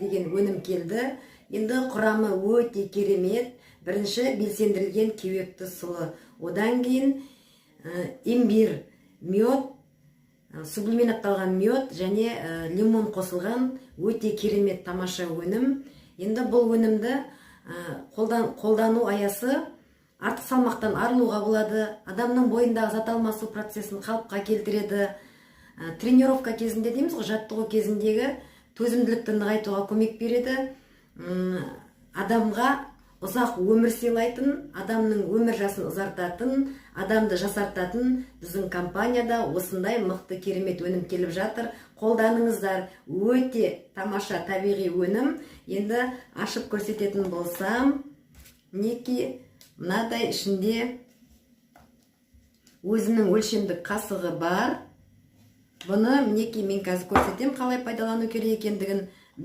Деген өнім келді. Енді құрамы өте керемет. Бірінші белсендірілген кеуекті сұлы, одан кейін имбирь, мед, сублимиратталған мед және лимон қосылған өте керемет, тамаша өнім. Енді бұл өнімді қолдану аясы: артық салмақтан арылуға болады, адамның бойындағы зат алмасу процесін қалыпқа келтіреді, тренировка кезінде дейміз ғой, жаттығу кезіндегі төзімділікті нығайтуға көмек береді. Адамға ұзақ өмір сыйлайтын, адамның өмір жасын ұзартатын, адамды жасартатын біздің компанияда осындай мықты, керемет өнім келіп жатыр. Қолданыңыздар, өте тамаша табиғи өнім. Енді ашып көрсететін болсам, мінекей, мынадай ішінде өзінің өлшемдік қасығы бар. Бұны, мінекей, мен қазір көрсетемін қалай пайдалану керек екендігін.